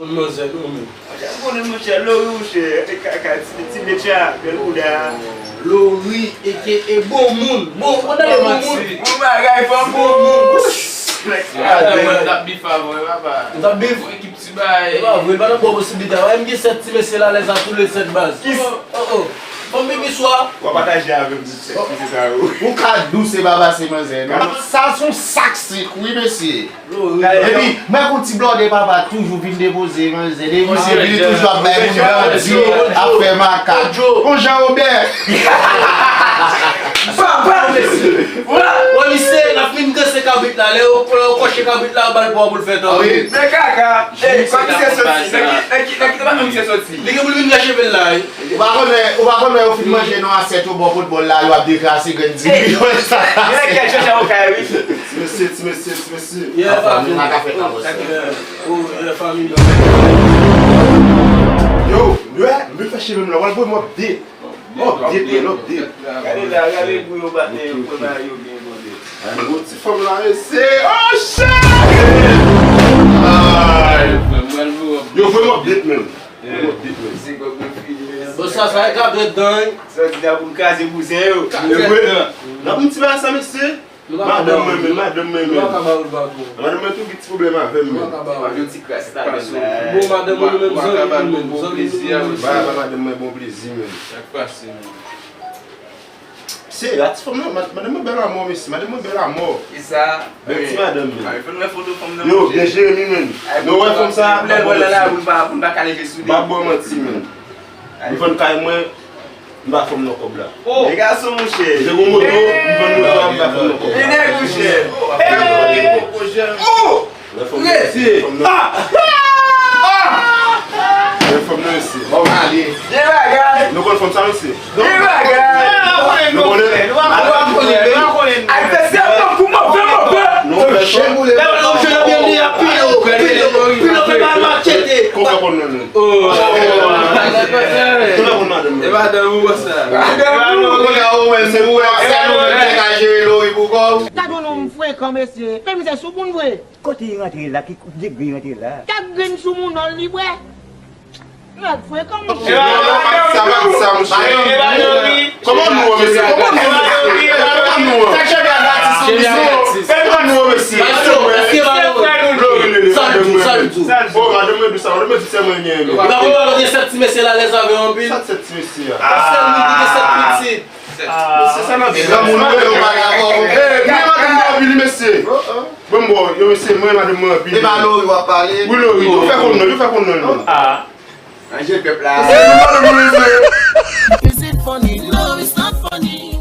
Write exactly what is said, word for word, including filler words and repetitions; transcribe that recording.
Manzè, nou menm. Monchè, m konnen, monchè, Lori, monchè, e kaka, ti, ti metya, bèl bouda. Lori, eke, e bon moun. Bon, ou tande bon moun. Bon bagay, fanm bon moun. Nèg sa. Mwen, m t ap bif avè w, papa. Ou t ap bif? Ekip ti bay. E pa vre, pa nan bon posiblite. Wè, m gen sèt ti mesye la, lè sa, tou le sèt baz. Oh, oh, oh. Bon, bibi swa. W ap pataje avè m tout sèt mesye sa yo. Ou ka dous e pa pase manzè, non? Sa se yon sak sik, wi, mesye. Epi, mwen konn ti blòdè papa toujou vin depoze manzè. Depi misye vini toujou ap bay moun bandi, ap fè makak. Bon, Jan Wobè. Papa, mesye. Wè, misye, n ap fin danse kabrit la. Lè yo, lè yo kòche kabrit la, yo ba l pwa pou l fè tanbou. Men kaka. Ey, kòman misye soti? Nan ki, nan ki, nan ki depatman misye soti? Li gen pou l vin rache cheve l la, wi. Ou pa konnen, ou pa konnen yo fin manje nan asyèt yo bò kot bòl la, yo ap deklase grenn diri yo. Yo lè kèk chèchè okay, wi. Ti mesye, ti mesye, ti mesye. Yeah, fanmi. Nan ka fè kabòs. Oh, yeah, fanmi. Yo, yo, m vin fè cheve m la, w al voye m update. Update, man, update. Gade la, gade pou yo bat nèg yo, pou yo gen blonde. An gwo ti fanm la, mesye. Oh, shit! Ay. Yo voye m update, man. Bon, sa, sa e ka dwèt dan, wi. Sa di la pou l kraze bouzen yo. N ap yon ti bagay sa, mesye. Madanm mwen menm, madanm mwen menm. Madanm mwen tou gen ti pwoblèm avè m menm. Yon ti kras la menm la. Bon, madanm mwen menm, zanmi mwen menm, zanmi mwen menm. Ba, ba madanm mwen bon plezi menm. Sa k pase menm? Se a ti fanm nan, mad-, madanm mwen bèl amò, mesye. Madanm mwen bèl amò. Kisa? Bèl ti madanm, men. Ay, fò n wè foto fanm nan, monchè. Yo, byen jere li, men. Nou wè fanm sa? Lè l wè l nan lari, pou n pa, pou n pa kale je sou li. M ap ba w manti, men. M vann kay mwen, m ba fanm nan kòb la. Oh! Nèg gason, monchè. M te gon moto, m vann moto a, m ba fanm nan kòb la. Men nèg, monchè. Oh! Rete! Ah! Ah! Men fanm nan, mesye. Bon, m ale. Gen bagay. Nou konn fanm sa, mesye? Gen bagay. Nou konnen? Nou pa konnen, men. Ay, mesye, tankou move, move. Nou fè sa. Lè w jwenn byen li a pile, pile, pile, fè mal machete. Konn fè konn non, non. Oh. Konn fè konn madanm, non. E madanm ou konsa. Madanm ou. Kounye a, ou menm, se ou, se nou menm ki ka jere Lori pou kò w. Gade yon nonm frekan, mesye. Men mizè sou moun vre. Kote li rantre la? Ki degre li rantre la? Kèk grenn sou moun nòl li bwè. Nèg frekan, monchè. Sa pa di sa, monchè. Kòman nou an, mesye? Kòman nou an, mesye? Kòman nou an? Kòman nou an, mesye? Sa l di, sa l di. Oh, madanm mwen di sa, madanm mwen di se mwen gen. Ou pa konn gen sèt ti mesye la, alèz avè yo anpil. Sa sèt ti mesye a? Sèl li ki gen sèt pitit. Mesye, sa nan granmoun yo, yo pa dakò. Eh, mwen madanm mwen anpil, mesye. Bon, bon, yo, mesye, mwen madanm mwen anpil. E pa Lori w ap pale? Wi, Lori, yo fè konn non, yo fè konn non. Ah. Ranje pèp la. Mesye, nou madanm mwen, mesye. Is it funny? No, it's not funny.